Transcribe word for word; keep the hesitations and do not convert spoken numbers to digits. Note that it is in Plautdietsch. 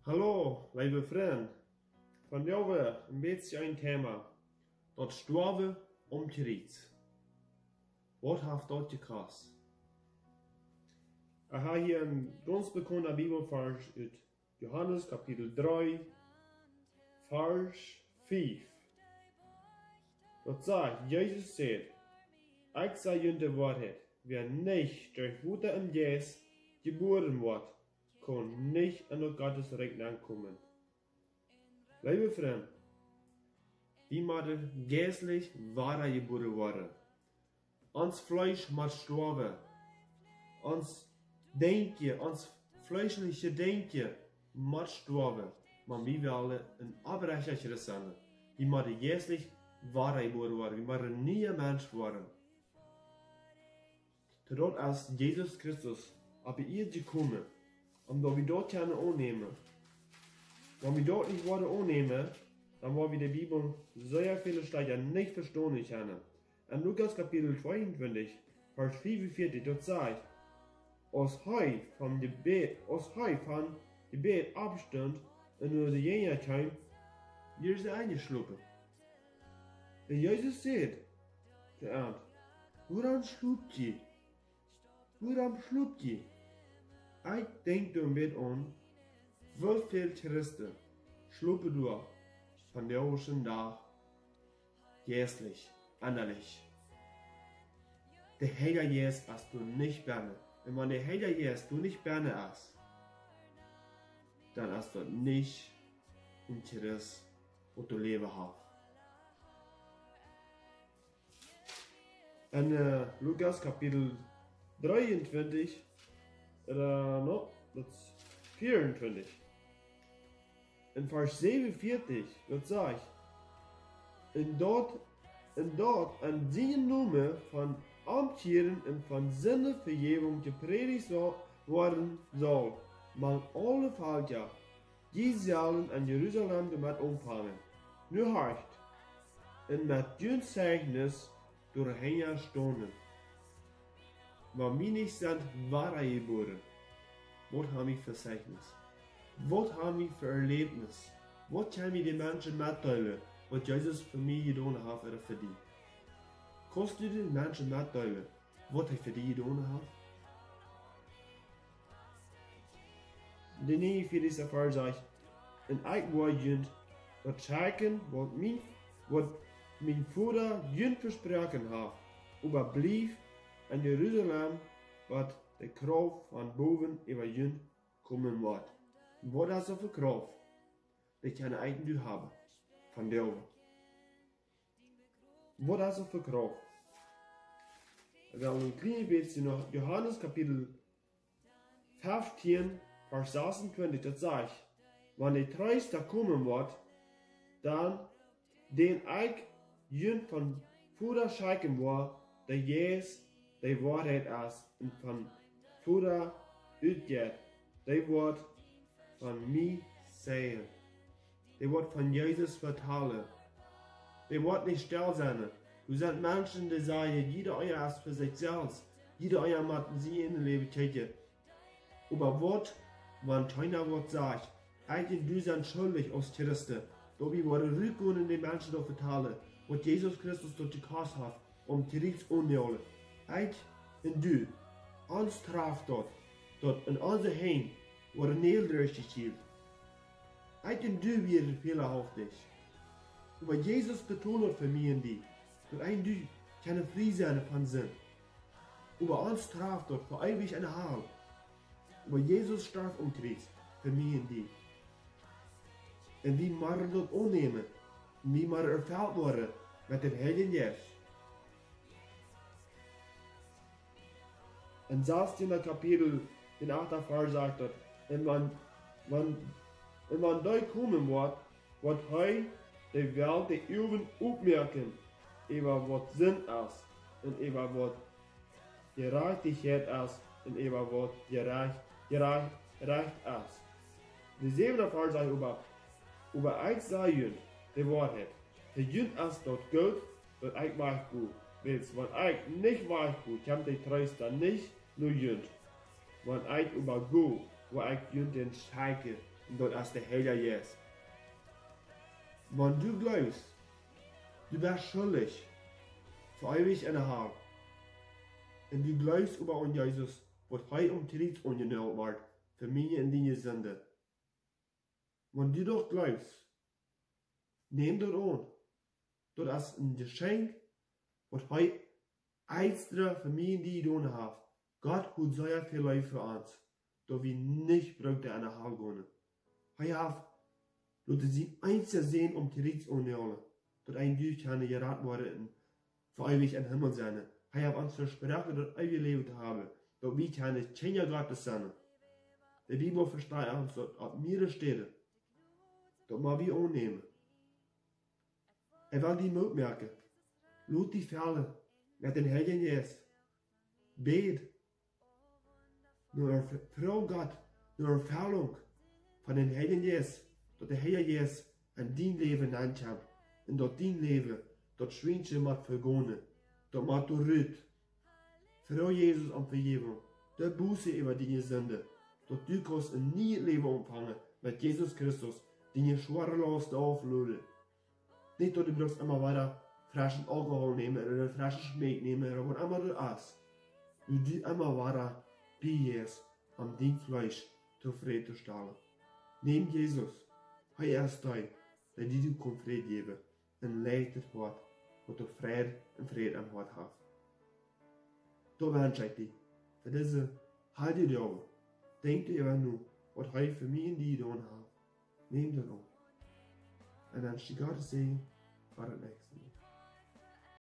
Hallo, leewe Frind. Vondoag een bät een Thema. Daut Stoawen aum Kjriez. Waut haft daut jekost? Ekj hab hia een gaunz bekaunda Bibelvarsch ut Johanes Kapitel dree, Varsch fief. Daut sajcht, Jesus säd: "Ekj saj junt de Woarheit, wäa nich derch Wota un Jeist jebuaren woat, kaun nich en daut Gottes Rikj nenkomen." Leewe Frind, wie motten jeistlich wada jebuaren woaren. Ons Fleesch mott stoawen. Ons Denkjen, ons fleeschlichet Denkjen mott stoawen. Oba wie wellen een oprechta Christ sennen. Wie motten jeistlich wada jebuaren woaren. Wie motten een niea Mensch woaren. Doa es Jesus Christus opp de Ieed jekomen, om daut wie daut kjennen aunnämen. Wan wie daut nich woaren aunnämen, dan woa wie de Bibel sea väle Städen nich vestonen kjennen. En Lukas Kapitel tweeuntwintich, Varsch fiefunvieetich, daut sajcht: "Aus hee von Jebäd, aus hee von Jebäd oppstunt un no de Jinja kjeem, wieren see enjeschlopen." Un Jesus säd to an: "Wuarom schlopt jie? Wuarom schlopt jie?" Ekj denkj doa een bät aun, woo väl Christen schlopen doa vondoag dän Dach jeistlich, ennalich. De Heilja Jeist es doa nich bennen. Un wan de Heilja Jeist doa nich bennen es, dan es daut nich een Christ, waut doa Läwen haft. En, äh, Lukas Kapitel dreeuntwintich, äh, no, daut es vieauntwintich. En Varsch säwenunvieetich, daut sajcht: "Un daut, un daut aun sienen Nomen von Omkjieren un von Sindenvejäwunk jeprädicht saul, woaren saul mank aule Velkja, dee sellen en Jerusalem doamet aunfangen." Nu horcht, un met junt Zeichnis doahinja stonen. Wan wie nich sent wada jebuaren, waut ha wie fa Zeichnis? Waut ha wie fa Erläwnis? Waut kjenn wie de Menschen metdeelen, waut Jesus fa mie jedonen haft ooda fa die? Kaust du de Menschen metdeelen, waut hee fa die jedonen haft? De näajenunvieetichste Varsch sajcht: "Un ekj woa junt daut Tieekjen, waut mien, waut mien Voda junt vesproaken haft, oba bliewt en Jerusalem, bat de Krauft von bowen äwa junt komen woat." Waut es daut fa Krauft? Dee kjenn ekj un du haben. Vondoag. Waut es daut fa Krauft? Wie wellen een kjlien bät no Johanes Kapitel fieftieen, Varsch sasuntwintich, daut sajcht: "Wan de Treesta komen woat, dan, dän ekj junt vom Voda schekjen woa, de Jeist, dee Woarheit es un vom Voda utjeit, dee woat von mie sajen." Dee woat von Jesus vetalen. Dee woat nich stell sennen. Doa sent Menschen, dee sajen, jieda eena es fa sikj selfst. Jieda eena mott en sien Läwen kjikjen. Oba waut, wan eena waut sajcht, ekj un du sent schuldich aus Christen, daut wie woaren rutgonen un de Menschen daut vetalen, waut Jesus Christus daut jekost haft, om Kjriez auntonemen. Ekj un du, ons traft daut, daut en onse Henj woaren Näajel derchjeschnitt. Ekj un du wieren fälahauftich. Oba Jesus betolt daut fa mie un die, daut ekj un du kjennen frie sennen von Sind. Oba ons traft daut fa eewich enne Hal. Oba Jesus storf aum Kjriez fa mie un die. Un wie motten daut aunnämen. Un wie motten erfelt woaren met dän Heiljen Jeist. En sastieen Kapitel, dän achten Varsch sajcht daut: "Un wan, wan, un wan dee komen woat, woat hee de Welt de Uagen opmoaken, äwa waut Sind es, un äwa waut Jerajchtichkjeit es, un äwa waut jerajcht, jerajcht, jerajcht es." De säwende Varsch sajcht oba: "Oba ekj saj junt de Woarheit, fa junt es daut goot, daut ekj wajch go. Wiels wan ekj nich wajch go, kjemt de Treesta nich no junt. Wan ekj oba go, Wua ekj junt dän schekje, un daut es de Heilja Jeist. Wan du jleefst, du best schuldich, fa eewich enne Hal, un du jleefst oba aun Jesus, waut hee aum Kjriez aunjenäajelt wort, fa miene un diene Sind. Wan du daut jleefst, nämm daut aun. Daut es een Jeschenkj, waut hee extra fa mie un die jedonen haft. Gott haft sea väl leef fa ons, daut wie nich bruckten enne Hal gonen. Hee haft loten sien eensja Sän aum Kjriez aunnaajlen, daut du un ekj kjennen jerat woaren un fa eewich em Himmel sennen. Hee haft ons vesproaken daut eewje Läwen to haben, daut wie kjennen Kjinja Gottes sennen. De Bibel vesteit ons daut opp mearere Städen. Daut mott wie aunnämen. Ekj well die Moot moaken. Lot die fellen met dän Heiljen Jeist. Bäd. Froag Gott no Erfellunk von dän Heiljen Jeist, daut de Heilja Jeist en dien Läwen nenkjemt un daut dien Läwen, daut Schwienche mott vegonen, daut mott doa rut. Froag Jesus om Vejäwunk, de Buße äwa diene Sind, daut du kaust een nieet Läwen aunfangen met Jesus Christus, diene schwoare Lausten aufloden. Nich daut du brukst emma wada freschen Alkohol nämen ooda freschen Schmeck nämen ooda waut emma daut es. Du, du emma wada bie es, om dien Fleesch tofräd to stalen. Nämm Jesus, hee es dee, dee die kaun Fräd jäwen, een leichtet Hoat, waut doa Fräd un Fräd aum Hoat haft. Daut wensch ekj die fa dise heilje Doag. Denkj doaräwa no, waut hee fa mie un die jedonen haft. Nämm daut aun. Un dan schekj Gott säajen fa daut näakjste Mol.